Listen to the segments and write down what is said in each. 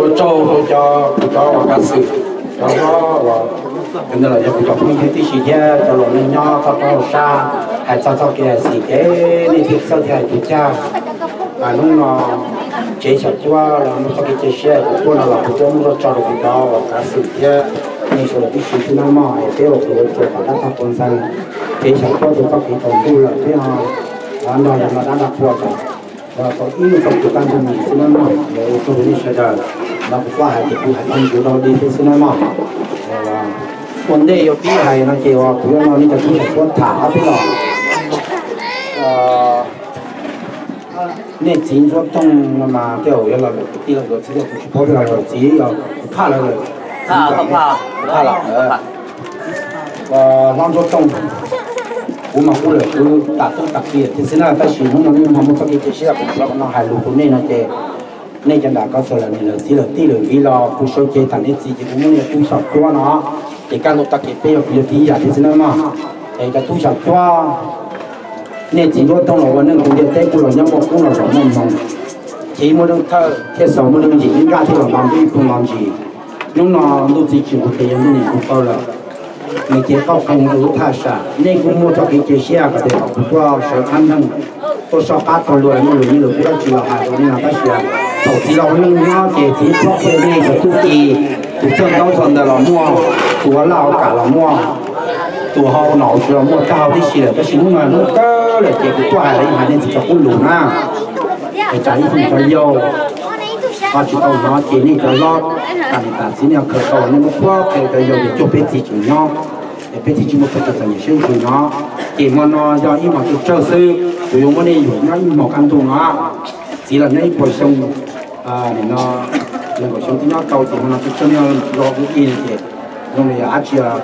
Ua tsaug rau cov, kuv cov uas kav xwm, cov hlob uas, cov ntawd los yog kuv cov phooj ywg tib si thiab cov laus neej nyob toj roob hauv sab, hais txog txoj kev hais xim ces nej thiaj txawj thiab hais kuv cag. Hnub no tsev xyom cuab los muaj txoj kev cia siab kuv tuaj no los kuv tuaj muaj zoj tso rau kuv cov uas kav xwm thiab nej sawv daws tib si xwb nawb mog. Es peb ua kev ua tsuas kom dab tog quav ntxeev, tsev xyom cuab rau txoj kev tsaus ntuj lawm peb ho nrog lawv no dab dag qhua kom tau ib lub txoj kev kaj ntug nim xwb nawb mog. Ua tsaug rau nej sawv daws, no kuv kuj hais tias kuv hais tag nrho rau li peb xwb nawb mog. Ua ntej yuav pib hais no ces kuv yuav nrog nej cov tub xyom cuab tham ob peb los. Nej txiv Ntsuab Tooj no mas tej zaum yog los lawm kwv tij los txiv, kuv tsis paub thiab, los txiv yog kuv phaj lawm, phaj lawm. Hlob Ntsuab Tooj, kuv mas kuj lawm kuv tas tub tas ki lawm thiab xwb na, tab sis hnub no nej ho muaj txoj kev cia siab kom kuv no hais lus rau nej no ces nej cov nram ko txog lawm niam lawm txiv lawm tij lawm viv los kuv sawv cev tham nej txiv ces kuv muab nej cov tub xyom cuab no ces kaj ntug tag kis peb yuav kwv yog tib yam thiab xwb na mog. Es cov tub xyom cuab, nej txiv Ntsuab Tooj los ua neej kuv ntiaj teb kuj los nyob muaj kub los zos muaj hmoo, ces muaj leej thawj thiaj xaus muaj leej yim ib nkaj thiaj los nto ntuj ib phooj los ntsis. Hnub no ntuj txiv tsis nqus tes yog ntuj nim nqus taw lawm, nws ces qaug qee rau lub thaj sam. Nej kuj muaj txoj kev cia siab kom tias kom kuv tuaj sawv qab neeg, tuaj soj qab taug luag muaj lus nyiaj lus kub dab tsi los hais rau nej no tab sis thaum txiv los ua neej nyob ces txiv plob qhia nej cov tub ki, tus txawj ntaub txawj ntawv los muaj, tus ua laj ua kam los muaj, tus hau nom hauv tsev los muaj, tag hau tib si lawm tab sis hnub no hnub kawg lawm ces kuv tuaj hais los yeej hais nej txiv cov qub lus na. Es tsam ib txhia cov yau ho tsis tau hnov ces nej cov hlob, tam niam tam txiv nej khaws tau nej muab qhuab qhia cov yau ces cuag peb txiv tseem nyob, es peb thiaj tsis muaj txoj kev txom nyem siab ntsws no. Ces hmo no yog ib hmos tsawg tsawg xwb, kuv yuav muab nej yuam nyob ib hmos kaj ntug no. Txiv los nyob ib puas xyoo, nim no nees nkaum xyoo twb nyob tau ces hmo no tsawg tsawg nej los ua ib ces zoo li yog dab tsi yuav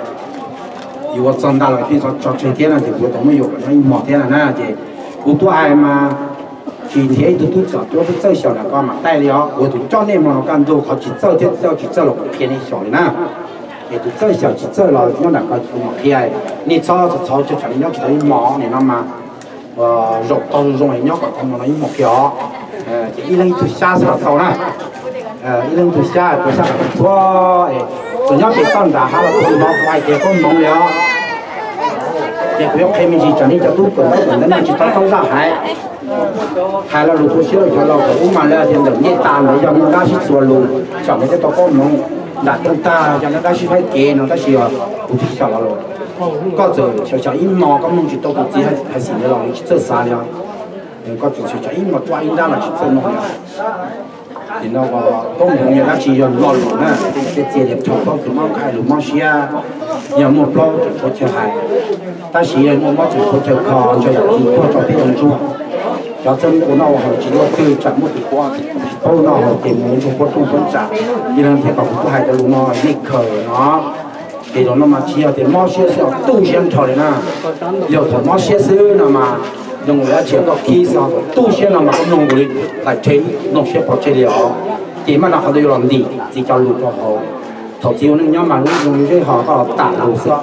ua txog ntag los pheej tso tseg thiab no ces kuv yuav tau muab yuam kom nyob ib hmos thiab no na. Ces kuv tuaj hais mas tsis nrhiav ib tug tub xyom cuab tub txawj xyaum nram ko mam taij li os. Kuv yog tus coj nej hmo no kaj ntug, qhov tsis txawj thiab tsis txawj los kuv qhia nej xyaum li na. Es tus txawj xyaum tsis txawj los nyob nram ko kuv mam qhia. Nej txhob txhawj txhawj, tsam nej nyob tsis tau ib hmos nim no mas zaum tau zoo zoo nyob kom tau hmo no ib hmos qhia os. Ces ib leeg ib tug xyab xwb los tau na. Ib leeg ib tug xyab, tus xyab kom txhua, txawm nyob pem toj nram hav los tau li no kuv hais tias koob hmoov li os. Ces kuv yuav qhia me ntsis tsam nej cov tub kawm ntaub kawm ntawv no tsis tau taub zaj hais. Hais lo lus tu siab rau cov laus thaum ub mas lawv tias ntawm ncej tas ntawd yog neeg dab sib txuas lus, tsam lawv thiaj tau koob hmoov. Nram rooj tag yog neeg dab sib faib kev no tab sis kuv tsis xyaum los lus. Koj txawm xyaum xyaum ib hmos koj mloog tsis tau tus txiv hais xim ntawd los tsis txawj xav li os. Koj txawm xyaum xyaum ib hmos tuaj ib nrab los tsis txawj mloog li os. Ces no koob hmoov yog dab tsi? Yog lo lus na, tej txiv tias rho plaub txwm mob hais lus mob siab, yog muaj plaub tseem tshuav chaw hais, tab sis yog muaj mob tseem tshuav chaw kho, ntshe yam txiv tuag tso peb ua ntsuag. Cov txawj ua noj ua haus tsis luaj twg, tsam muaj tus pab, tsis paub noj haus ces mus ua ntsuag puab rooj puab tsam. Yog li thiaj kom kuv tuaj hais cov lus no nej khaws no. Ces zaum no mas tsis yog tias mob siab xwb os, tu siab nrho li na. Yog thaum mob siab xwb no mas zoo nkaus li dab tsi koj khib xwb, thaum tu siab no mas koj mloog nkaus li tais rhe, mloog siab pov tseg li os. Ces maj no qhov ntawd yuav los ntim txiv cov lus rau hauv. Thaum txiv ua neej nyob mas zoo li zeb ho koj los tam lus xwb,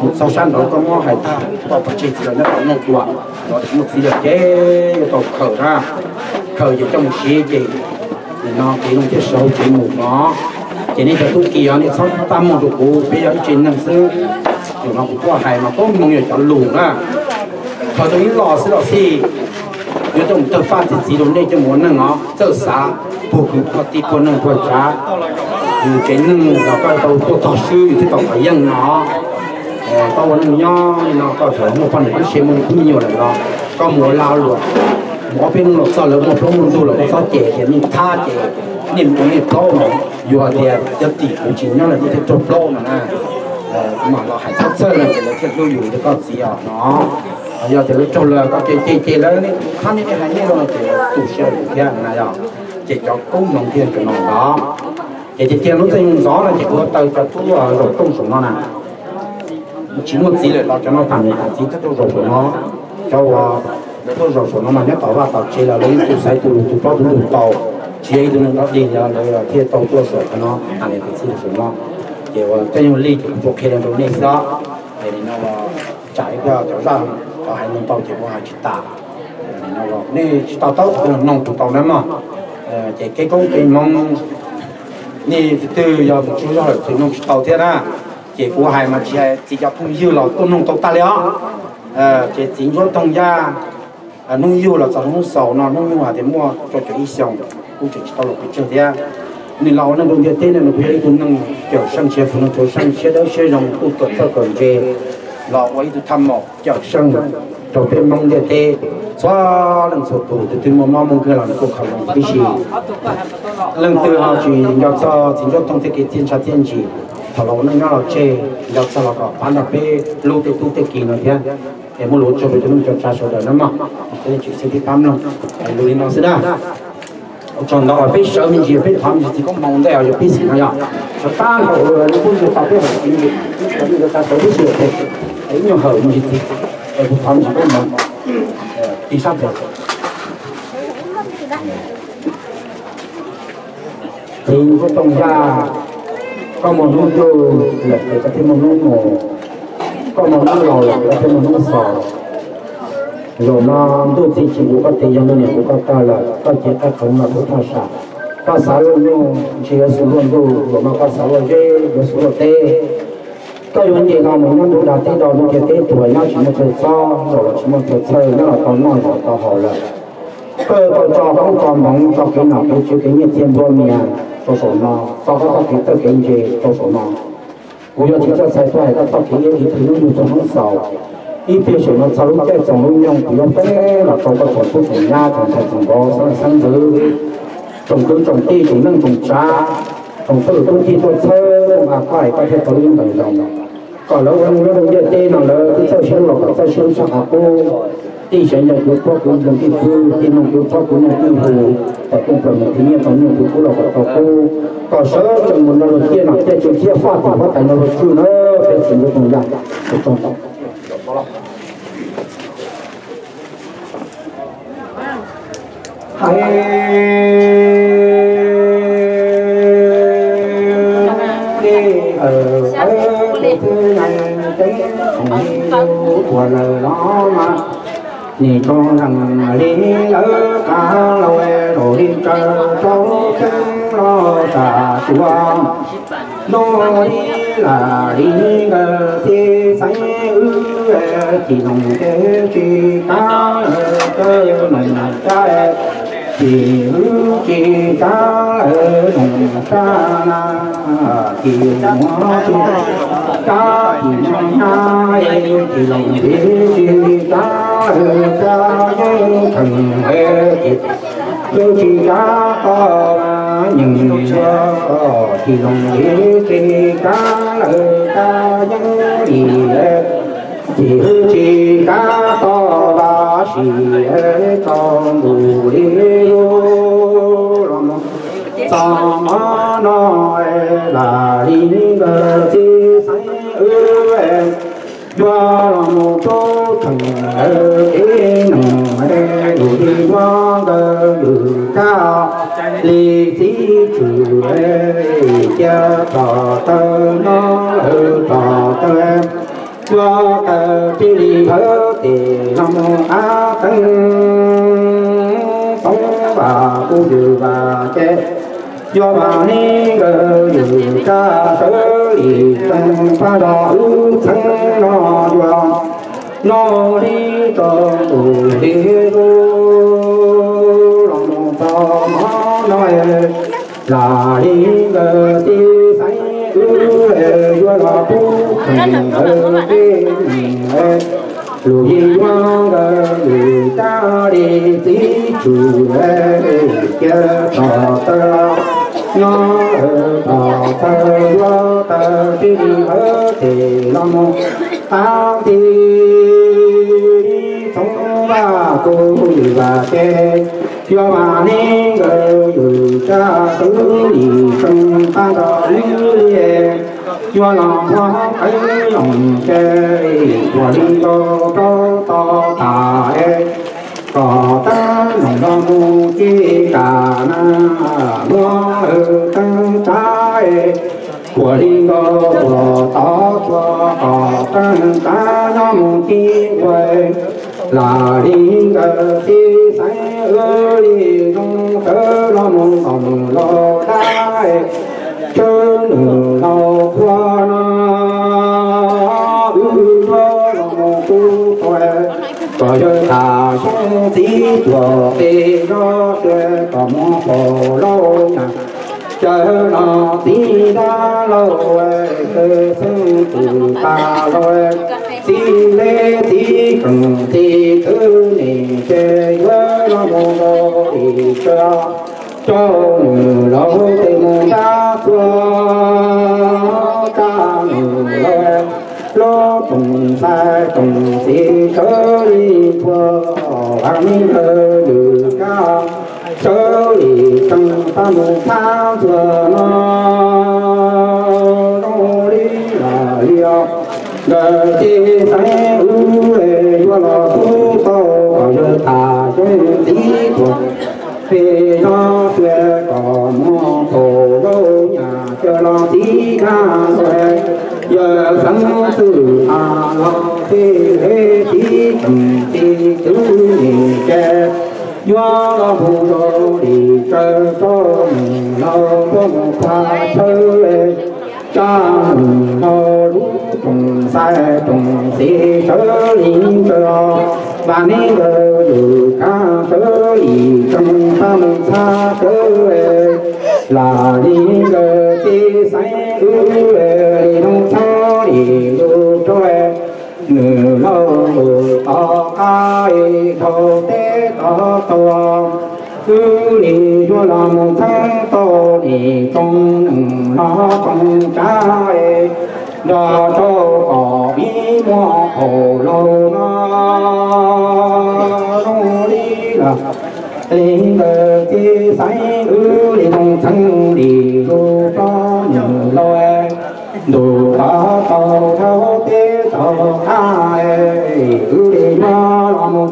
mus txog sab nraud koj muab hais tag koj pov tseg txiv los nyob tom mloog dua, los tsis muaj txiv lawm ces yuav tau khaws na. Khaws ces coj mus siv ces nim no kev zoo thiaj sawv hauv tsev mus no. Ces nej cov tub ki os nej txhob tab muag rau kuv, peb yog ib tsev neeg xwb. Zaum no kuv tuaj hais mas koob hmoov yog cov lus na. Khaws tau ib los xwb los xij, yuav coj mus tawg paj txi txiv rau nej coj mus ua neej os. Txawj xav puag kwv puag tij puag neej puag tsav, yus tsev neeg los koj tau tuaj tog swb yus thiaj tau qhov yeej no. Koj ua neej nyob li no koj txawm muaj poj niam tub se muaj khub me nyuam lawm los koj mus ua lag luam, mus ob peb hnub los txog lawv muaj plaub muaj ntug los koj txhob cem tias nej thab ces nej mus ua nej plaub no. Yus hais tias yog tim kuv tsis nyob lawm nej thiaj raug plaub no na. Kuv mam los hais txhawj txhawj no ces lawv thiaj hlub yus li koj txiv os no. Yog tias lawv raug lawm koj ces cem cem lawv, nej thab nej hais nej no ces lawv tu siab yus thiab na yog. Ces cov koob hmoov thiaj cov no ntag. Ces tiag tiag lub txaj ntxov no ces kuv taw cov tub zaum rooj saum no na, tsis muaj txiv lawm los cov no tham niam tham txiv thiaj tuaj zaum saum no. Cov uas lawv tuaj zaum saum no mas nyob tom vaj tom tsev los lawv yeej tu xaiv tu lus tu plaub tu ntug tau, tsis yog ib tug neeg dog dig li lawv thiaj tau tuaj zaum qhov no tham niam tham txiv saum no. Ces ua tej yog li ces kuv tsuas qhia li rau nej xwb. Nim no tsam ib pliag cov zaj cov hais ntau ces kuv hais tsis tas. Nej tsis to taub kuv mloog kuv tau na mog. Ces kev koob kev hmoov Nej tus twg yog mus tsaug zog lawm tseem noog tsis tau thiab na, ces kuv hais mas tsis hais txiv cov phooj ywg los tuaj noog tau tag li os. Ces txiv Ntsuab Toog Yaj, hnub yug los txog hnub xaus no, hnub yug hais tias muaj rau caum ib xyoos, kuj tseem tsis tau los pes tsawg thiab. Nws los ua neej rau ntiaj teb no, nws kuj yog ib tug neeg cawm seej, tsis yog tus neeg cawm seej, siab dawb siab zoo, kuj tuam txawj kawm ntses los ua ib tug thaj maum cawm seej rau peb Hmoob ntiaj teb txhua leej txhua tus. Tus twg muaj mob muaj nkeeg los nws kuj khaws los tib si. Leej twg ho tsis nco txog txiv Ntsuab Toog Yaj tej kev txiaj ntsha txiaj ntsig thaum los ua neej nyob los tseg, nco txog los kom pab nrog peb hlub tej tub tej ki no thiab, es muaj lus tso rau cov neej tsa sawv daws na mog. Tsis xwb peb pab mloog lus li no xwb na. Ua tsaug ntau, peb sawv me ntsis, peb thov me ntsis txiv koob hmoov ntej, yog peb xim no yog sawv tag nrho, lub phooj ywg tau peb hawm me ntsis, peb sawv me ntsis, txaus peb sawv peb sawv, ib nyuag hawm me ntsis txiv, es kuv thov me ntsis koob hmoov, tig sab pem. Txiv Ntsuab Toog Yaj, koj muaj hnub yug lawm ces koj thiaj muaj hnub mus, koj muaj hnub laus lawm ces koj thiaj muaj hnub xaus. Zaum no ntuj txiv tsis nqus koj tes, yog ntuj niam nqus koj tawg lawm, koj cev qeej qeev los rau thaj sam. Koj xav luaj nyuj ntshe yuav xub luaj ntuj, zaum no koj xav luaj zeb yuav xub luaj teb. Koj yuav nce los mus nyob nruab nrag teb do, ntiaj teb tuag nyob tsis muaj chaw txob, zaum los tsis muaj chaw txhawj, nyob los tau noj zaum tau haus lawm. Koj yuav tau tso koob tso hmoov, tso kev nom kev tswv kev nyiaj txiag nplua mias rau saum no, tso koj txoj kev txawj kev ntse rau saum no. Kuv yog txiv txawj txhais tuaj hais koj txoj kev iab kev phi hnub yug txog hnub xaus. Ib pliag saum no txog lub caij txoos lub nyoog kuv yuav pheej los rau koj tsoom tub tsoom nyab tsoom ntxhais tsoom vauv xeeb leej xeeb ntxwv, tsoom kwv tsoom tij tsoom neej tsoom tsav, tsoom tub tub tij tuaj txhawb nqa koj es koj thiaj tau lub ntees zoo. Kom lawv ua neej nyob rau ntiaj teb no lawv twb txawj siab los kom txawj siab tshaj qhov qub. Tij seev yog kwv phob kwv nploog tij pw, tij noog kwv phob kwv noog tij hu, kom kooj plaws mus thim nyiaj tau nyiaj, kwv kub los kom tau kub, kom sawv tsees mus nrog luag ciaj nom ciaj tswv thiab faj tim huab tais no luag tswj na. Peb txiv Ntsuab Toog Yaj, ua tsaug ntau. Hais li ntawd, tus twg neeg ceeb ua lawm los mas, nim no neeg li lawv kav los zaum li tsaws rau xeeb los tas tuaj. Noj li lam li nkawd txiv xeeb wb, tsis noog ces tsis kav lawm kawg noog sab, tsis hwb tsis kav lawm noog sab na, tsis muaj tsis kav tsis muaj nyab, tsis noog ces tsis kav lawm kawg yeej theem, tsis hwb tsis kav toj nyeem ua tsis noog ces tsis kav lawm kawg yeej li, tsis hwb tsis kav toj vaj sim tau ntus li lub los mus txog mov no, lam li nkawd txiv xeeb wb, yuav los mus rub theem lawv kev noog, lus li muab nkawd yws kab li txiv tswv, cia rov tawm no lawm rov tawm, yuav tawm txij li hawv tes los mus qab teeb toob vam kuj yws vam ces, yuav vam li nkawd yws kab sawv li tseeb pab rau wb txheeb no yuav noj li rau ntus li lub los mus txog mov no, lam li nkawd txiv xeeb wb, yuav los pub kheem nkawd tib neeg, lus yig yuav nkawd yws kab li txiv tswv, cia rov tawm nyob lawm rov tawm yuav tawm txij li hawv tes los mus qab ti txhoov vaj kuj yws vam ces, yuav vam li nkawd yws kab sawv li tseeb pab rau wb li, yuav los muab qeeb loos ces, ua li nkauj rau toj tas es, kom teeb noog los mus tsis kam na, muab lawv teeb tsav es, ua li nkauj ua tod txhua kom teeb tsav nyob mus tib ua, lam li nkawd txiv xeeb wb li zoo sawv los mus ntaus los dab es, Tib tuam peb zos tuaj kom muaj pom lauj nyab, cawm los txiv dab laug, xeeb twm tas los, txiv leb txiv keem txiv twv nim ces yuav los mus rau tim tsev, coj nws laus tes mus nrab txuas, coj nws laus lub toom ntxhais toom txiv sawv li puag, ua li ntawd lwm kab sawv li tsees pab mus txhab txuas no. Zoo li los li os, nkawd txiv xeeb wb yuav los pub tau kom yawg tham zoo ntxiv tuaj. Peb zos tuaj kom muaj pom lauj nyab, cawm los txiv dab laug, yawg xeeb twm tas los, txiv leb txiv keem txiv twv nim ces yuav los mus rau tim tsev, coj nws laus tuaj mus pab tshawb, coj nws laus lub toom ntxhais toom txiv sawv li ntawd, vam li ntawd lwm kab sawv li tsees pab mus txhab tshawb, vam li ntawd txiv xeeb wb li noo txhab li lub rau, nws laus lwm tom qab dhau teb tom tau, wb li yuav los mus txheeb tau nim rooj nees los rooj tsab, nrog rau kom ib muaj pom lauj no. Zoo li los li ntawd txiv xeeb wb li noo txheeb li lub rau nws laus, ntu tom tau dhau teb tom qab, wb li yuav los mus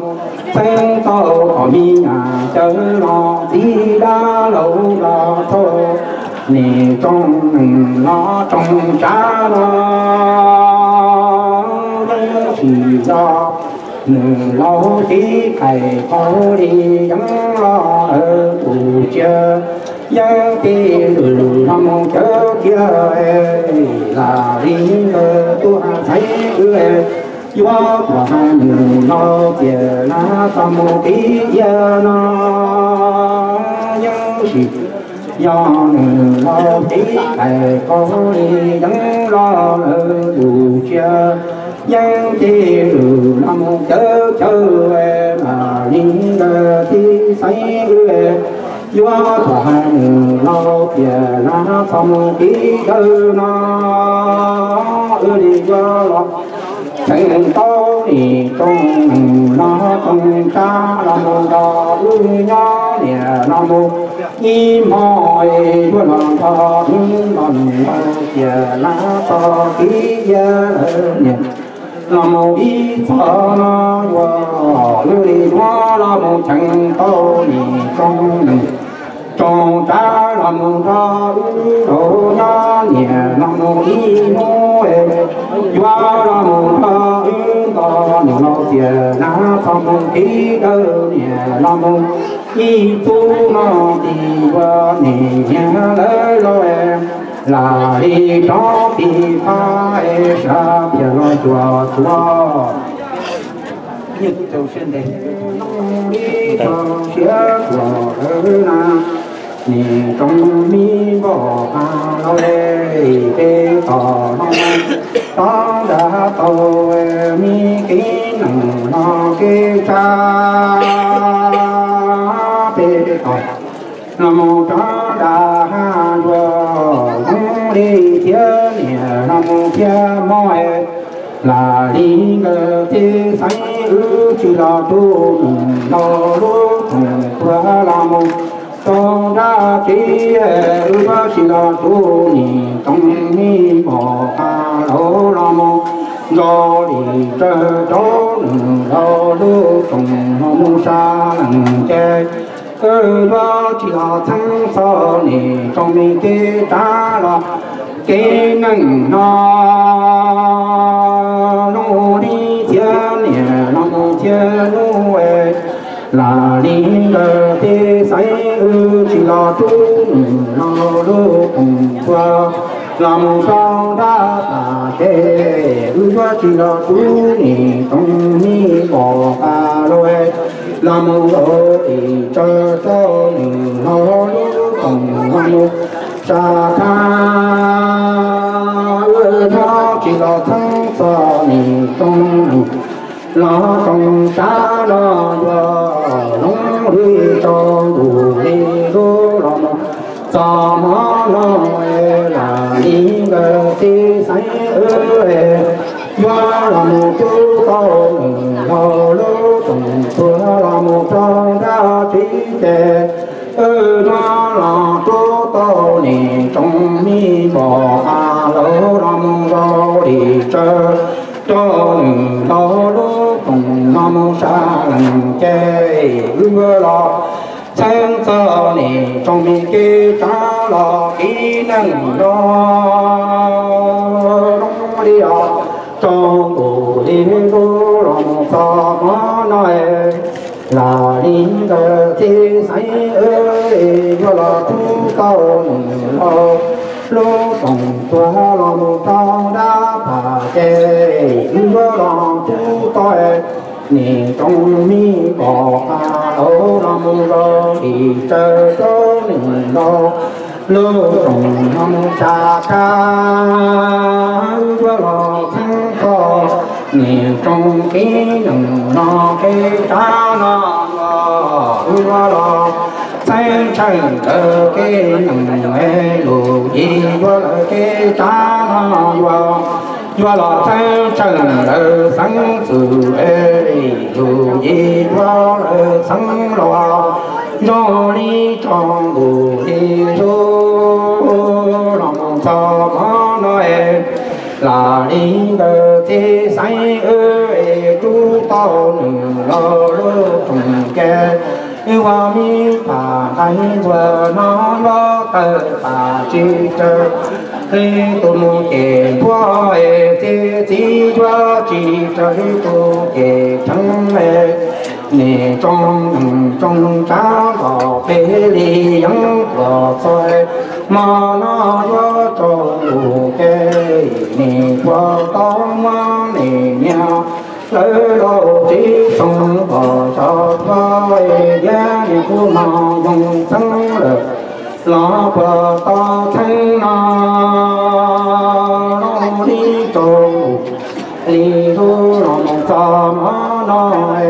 txheeb tau kom me nyuam cawm los txiv dab laug los rau nim rooj nees los rooj tsab no. Yeej tsis yog nws laus tib qais qaug li yeeb los lawm tus tsiaj, yeeb tij lwm los mus cawm cia, lam li ntawd tuaj txheeb wb, yuav tuaj hais nws laus tias lawv txhob mus tib ia no. Yeej tsis yog nws laus tib qais qaug li yeeb los lawm tus tsiaj, yeeb tij lwm los mus cawm cawm, lam li ntawd txiv xeeb wb, yuav tuaj hais nws laus tias lawv txhob mus tib dawb no. Wb li yuav los txheeb tau nim rooj nees los rooj tsab los mus nrog wb nyob niam los mus ib hmo, yuav los nrog wb nrog nws laus tias lawv txhob tib ia lawm niam los mus ib txhis no. Yuav wb li yuav los mus txheeb tau nim rooj nees rooj tsab los mus nrog wb nyob niam los mus ib hnub, yuav los mus nrog wb nrog nws laus tias lawv txhob mus tib dawb niam los mus ib txhis no. Tsis yuav niam niam lawv los, lam li rov pib fab sab phiaj los cuag txuas. Ib txhis siab cuag lawv na, nim rooj me npoj qab los, peb tom no rov nram tau me kev neeg no kev tsab, peb tom no mus rov nram hav, yuav zoo li thiab niam no mus thiab hmo, lam li nkawd txiv xeeb wb tsis los rau nws laus lub toom tuag los mus rau nram tsev, wb yuav tsis los rau nim rooj me npoj qab los mus nrog li tsawv rau nws laus lub toom los mus sab leej ces, wb yuav tsis los txheeb txog nim rooj me kev tsab los kev neeg no. Zoo li thiab niam los mus thiab hnub, lam li nkawd txiv xeeb wb tsis los rau nws laus lub toom tuag los mus rau nram tag ces, wb yuav tsis los rau nim rooj me npoj qab los, Los mus rau tim tsawv rau nws los lub koom los mus tsa khab, wb nyob tsis los txheeb txog nim rooj nws los koom sab no yuav zoo li rau ntuj li lub los mus txog hmo no es lam li nkawd txiv xeeb wb yuav los mus rub tau nws los lub koom tuag los mus rau nrab tsev ces wb yuav los rub tau nim rooj me npom qab los los mus rau tim tsawv rau nws los lub koom los mus sab leej ces wb yuav los txheeb txog nim rooj me kev tshav los kev neeg no zoo li os rau ntuj li lub los mus txog hmo no es lam li nkawd txiv xeeb wb yuav los rub tau nws los lub koom tuag los mus rau nrab phab ces wb yuav los rub tau nim rooj me npom qab los los mus rau tim tsawv rau nws los lub koom los mus tsa khab, wb yuav los txheeb txog nim rooj kev neeg no kev tshav no yuav, wb yuav los txheeb tshaj lawv kev neeg es lus yim yuav lawv kev tshav no yuav, yuav los txheeb tshaj lawv xeeb txwm es lus yim yuav lawv xeeb los zoo li tsoom ntuj li lub los mus txog hmo no es lam li nkawd txiv xeeb wb es rub tau nws los lub koom ces wb ua me pham nqaij ntxuag no yuav tawg pam tsis raws li tus mus ces npuab es txiv txiv yuav tsis raws li tus ces rheev es nim rooj neeg rooj tshav ntom peb li yeeb tuam txog hmo no yuav tsaus ntuj ces nim puas tau muab nim niag lawv laus txiv txoos pom xyov txog es thiab niag kuj mos yoog txheeb lawm los puas tau txheeb no zoo li rau li lub los mus txog hmo no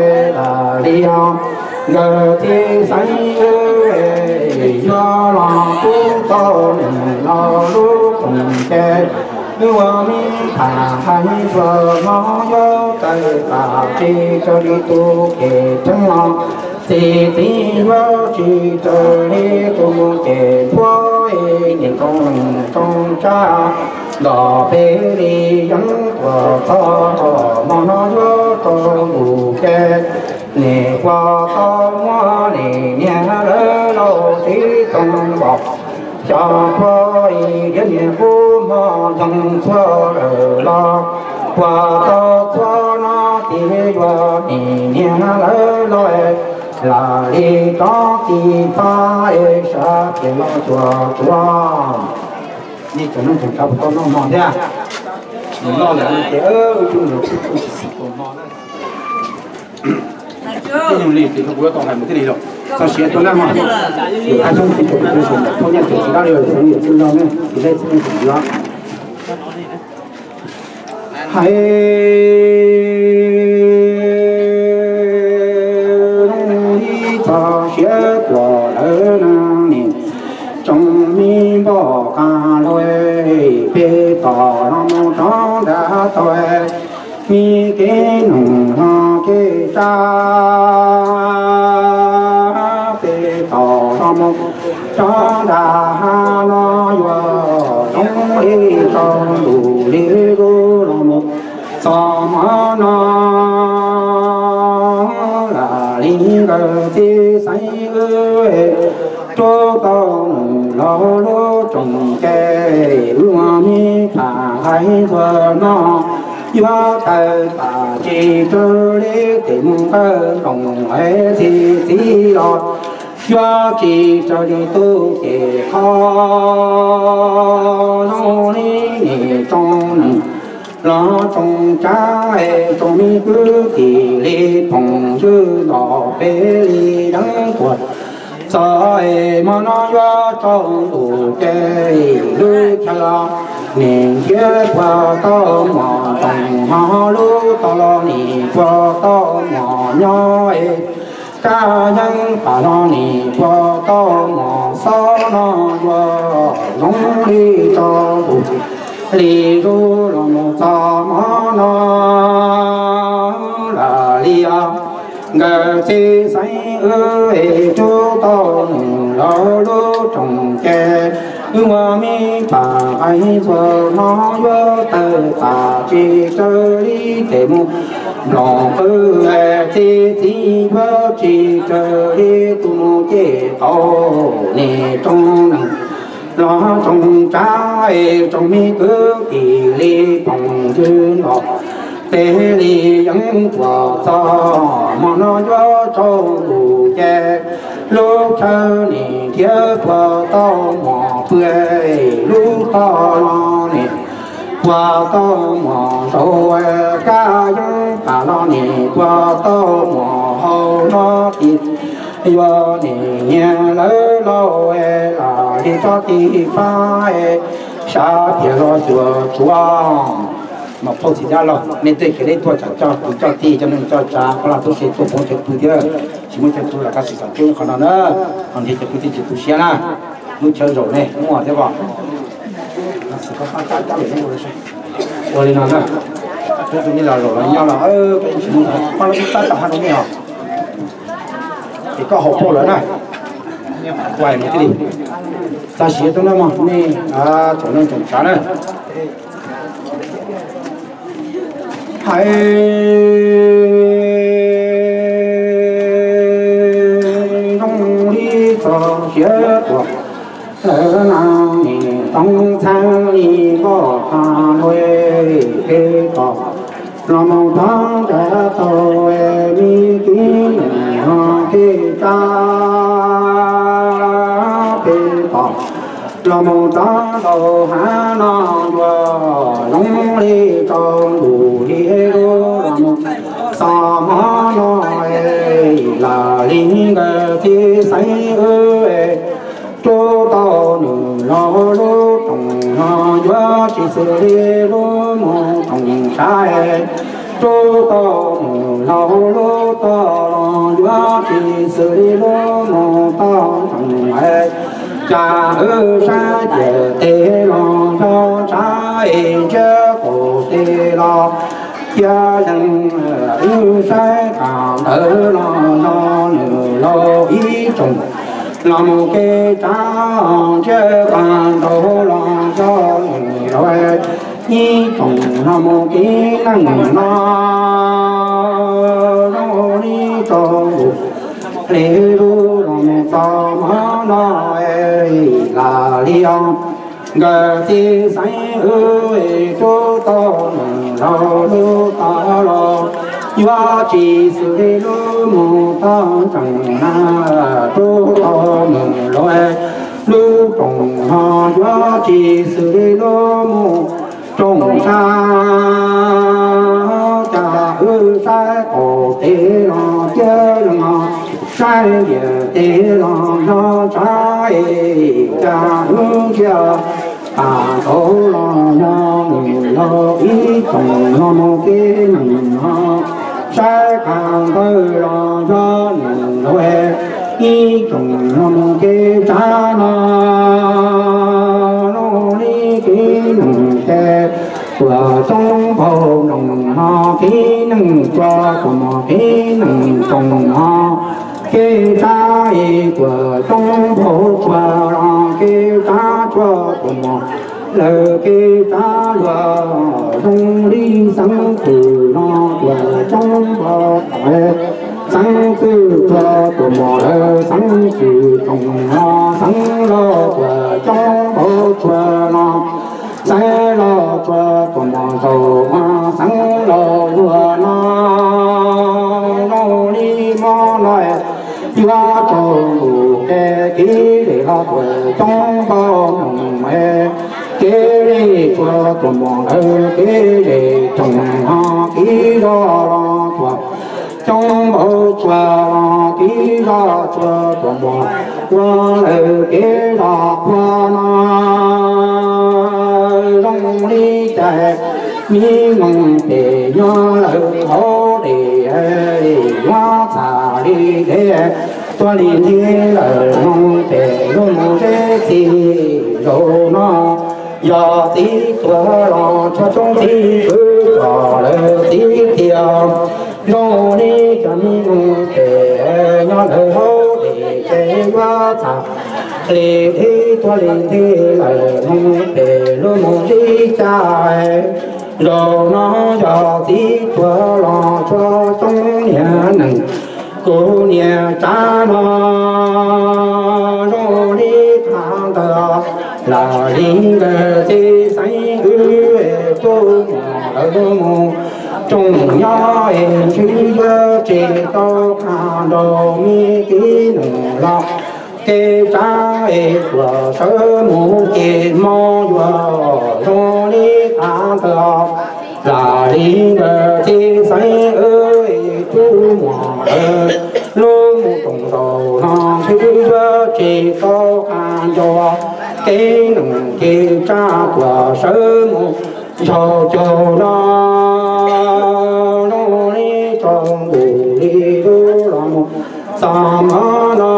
es lam li os nkawd txiv xeeb wb yuav los rub tau nws los lub koom ces wb ua me pham nqaij ntxuag no yuav tawg pam tsis raws li tus ces rheev los txiv txiv yuav tsis raws li tus mus ces npuab es nim rooj neeg rooj tshav ntom peb li yeeb tuam txog hmo no yuav tsaus ntuj ces nim puas tau muab nim niag lawv laus txiv txoos ntom xyov txog es thiab niag kuj mos yoog txhua lawm los puas tau txog no ces yuav nim niag lawv laus lam li rov txiv fab es sab tias los tsuas tsuas. Nej cov neej tseem tshav puas tau noj hmo thiab? Nws noj lawm no ces wb tsuj ntawd kuj tsis xis tus hmo na. Tej nyuag li ces kuv yuav tau hais mus thiaj li lawm. Txog siav tuaj na mog. Hais xyoo tsis tau kuv tus xyoo ntawm phooj ywg tseem tsis dab li xyoo yawm txwj no ne, tsis dab tsis dab tsis dab. Hais zoo li txog siav tuaj lawm na, nim tsoom me npoj qab lug pem toj los mus rov nram toj, me kev neeg no kev tshav pem toj los mus rov nram hav no yuav zoo li tsaus ntuj li lub los mus txog hmo no lam li nkawd txiv xeeb wb rub tau nws los lub tsoom kev wb ua me pham nqaij ntxuag no yuav tawg pam tsis raws li tes mus nqawj nroos es txiv txiv los yuav tsis raws li tus ces qhov zoo li nim tsoom neeg Los tsoom tsav es tsoom me kwv tij li phooj ywg nrog peb li yeeb puag txog es hmo no yuav tsaus ntuj ces lub chaw los nim nrhiav puas tau mos tsoom hmo, lub toj los nim puas tau mos nyob es kab yeeb pam los nim puas tau mos xob no yuav zoo li tso ntuj li lub los mus txog hmo no. Lam li os nkawd txiv xeeb wb es rub tau nws los lub rooj ces wb ua me pam qaib ntxhua hmo yuav tawg tas tsis raws li tes mus nplooj qw txiv txiv yuav tsis raws li tus mus ces qaum nim rooj neeg los tsoom tsav es tsoom me kwv tij li phooj ywg nrog peb li yeeb puag txog hmo no yuav tsaus ntuj ces lub chaw nim nrhiav puas tau mos pw, lub toj los nim puas tau mos zaum, kab yeeb pam los nim puas tau mos hau no tim yuav nim nyiam lawv lauj, lam li tsob tim pab sab piam los cuag tsuav. Mas phauj txiv dab laug, nej tej kev lej tuaj tsam coj kwv coj tij coj neej coj tsav, qhov no tub se tuaj poob chaw pw thiab, tsis muaj chaw pw los kaj sim xom coob qhov no na, ho nrhiav chaw pw thiaj tsis tu siab na. Lub chaw zaum nej muaj thiab os. Ua li no na, peb tus nej los zaum los nyob los, peb tsis muaj pab lub tab tom hab rau nej os. Es koj haus pauj lawm na, ua mus thiaj li txav siav tub na mog nej tsoom neej tsoom tsav na. Hais zoo li txog siav tuaj lawm na, nim toob txheeb li nkoj qha nuj peb tog los mus txog nrad tau me kwv neej ho kev tsav peb tog los mus txog ntau hav no yuav zoo li tsaus ntuj li lub los mus txog hmo no, lam li nkawd txiv xeeb wb rub tau nws los lub rooj no yuav tsis xws li lub mus rooj tsav, rub tau nws los lub toj los yuav tsis xws li lub mus toj ntsees. Cas wb saib ciam tes los yog tsav, ntsiab qaum tes los cia lees, wb saib qab ntawd los yog nws laug ib tsoom los mus kev tsav, ntsiab qab nraud los yog nws laug ib tsoom los mus kev neej no. Zoo li tsaus ntuj li lub los mus txog hmo no, lam li os nkawd txiv xeeb wb rub tau nws los lub toj los yuav tsis xws li lub mus toj ntsees na, rub tau nws los lub rooj no yuav tsis xws li lub mus rooj tsav. Cas wb saib qaum tes los cia lees, saib ciam tes los yog tsav, cas wb ntsiab qab nraud los yog nws laug ib tsoom los mus kev neej no, saib qab ntawd los yog nws laug ib tsoom los mus kev tsav no. Zoo li kev neej ces tuaj coob npaum nroos no, kev neej tuaj tuaj mos kev neej tsoom no, kev tsav es tuaj coob npaum tsuag los kev tsav tuaj tuaj mos lawv kev tsav luag. Zoo li xeeb twm no tuaj coob npaum tom xeeb twm tuaj tuaj mos lawv xeeb twm tsoom no, xeeb laug tuaj coob npaum tsuag no, xeeb laug tuaj tuaj mos zaum no, xeeb laug luag no. Zoo li hmo no yuav tsaus ntuj ces kev lej los tuaj coob npaum nroos, kev lej tsuag tuaj mus lawm, kev zej tsoom ho kib zog los tsuag, coob npaum tsuag los kib zog tsuag tuaj mus ua lawm kev zog qhuav no. Zoo li cas me noog pem nyob lawm hauv dej, yuav txhaj li dej tuaj li ntxhi lawm noog pem lub mus zeb txij zaum no. Yog txiv tuag los tsuag coob, txiv kwv tso lawm txiv tiag, zoo li cas me noog pem nyob lawm hauv dej ces yuav txhaj li dej tuaj li ntxhi lawm noog pem lub mus zeb txij zaum no. Yog txiv tuag los tsuag coob, niag neeg kuv niag tsav no zoo li thav ntawd. Lam li ntawd txiv xeeb wb tub muam lawv mus rooj nyob es ntshe yuav tsis tau qab nrog me txiv neej los kev tsav es tuaj sawv mus ces mob yuav zoo li thav ntawd. Lam li ntawd txiv xeeb wb tub muam lawv lub mus rooj zaum no ntshe yuav tsis tau qab nrog kev neej kev tsav tuaj sawv mus ntshaus caug no zoo li tsaus ntuj li lub los mus txog mov no.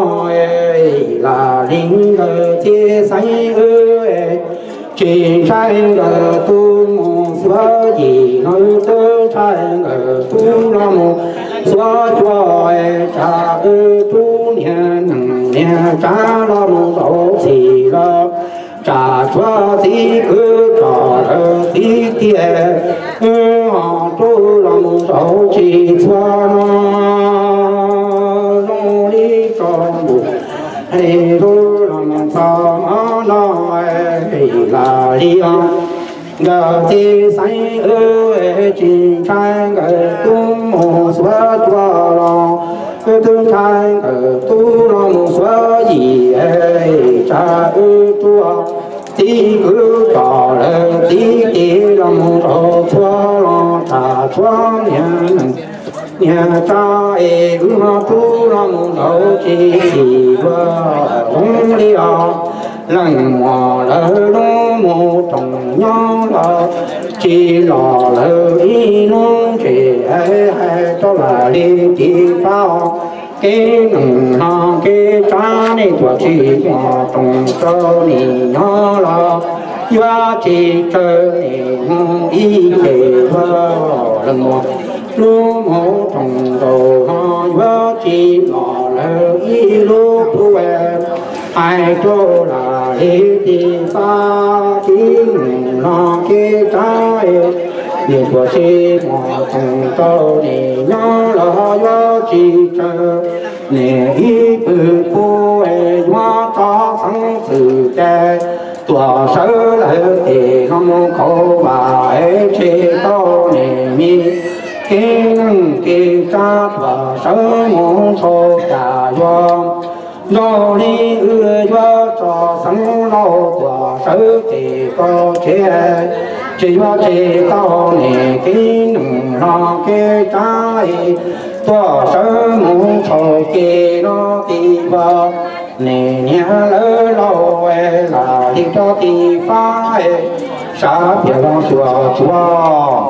Lam li ntawd txiv xeeb wb tsis ntshai nkawd tub mus xuav yim no, twb ntshai nkawd tub los mus xuav cuag, tsam wb tub niag neej niag tsav los mus zaum txim lawm, tsam tshuav txiv kwv tso lawm txiv tiag, wb ho tub los mus zaum tsis txhua no zoo li tsaus ntuj li lub los mus txog mov no. Lam li ntawd txiv xeeb wb tsis ntshai nkawd tub mus xuav cuag los, wb twb ntshai nkawd tub los mus xuav yim, tsam wb tub txiv kwv tso lawm txiv tiag los mus zaum txhua los tsam tshuav niag neej niag tsav es wb ho tub los mus zaum tsis txim dua zoo li os. Leej muam lawv lub mus rooj nyob los tsis los lawm ib hnub tsev, hais rau lam li tiv fab kev neej no kev tsav nej tuaj tsis muaj rooj rau nim nyob los yuav tsis tsawg nim mus ib ce ua leej muam lub mus rooj nkaus no yuav tsis los lawm ib lub pub hais rau lam li tiv fab kev neej no kev tsav nej tuaj tsis muaj rooj rau nim nyob los yuav tsis tsawg nim ib pwg pub yuav tso xeeb xwm ces tuaj sawv lawm tes no mus khaus vam es tseg tau nim me kev neej kev tsav tuaj sawv mus ntshaus cas yuav zoo li wb yuav tso xeeb lauj tuaj sawv tes koj tsev, tsis yuav tseg tau nim kev neej no kev tsav tuaj sawv mus ntshaus ces no tib vaj nim niag lawv laus lam li rau tiv fab sab piam los tuaj tsuav.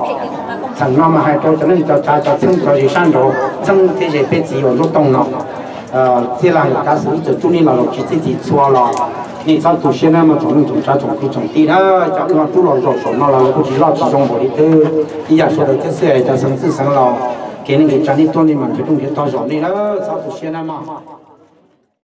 Txheem no mas hais rau cov neej cov tsav cov txheeb cov ze sab nraud txheeb thiab ze peb txiv uas nruab tooj no. Txij laug Kav Xwm ib txwm rub nej los los tsis txij txim txhua los nej txhob tu siab na mog tsoom neej tsoom tsav tsoom kwv tsoom tij na. Cov uas rub los zaum saum no los lawv kuj tsis loj tsis zoo npaum li twb ib yam sawv daws thiab xwb, cov xeev txwj xeev laus kev neej kev tsav nej tuaj nej mas nrhiav rooj nrhiav tog zaum nej na, txhob tu siab na mog.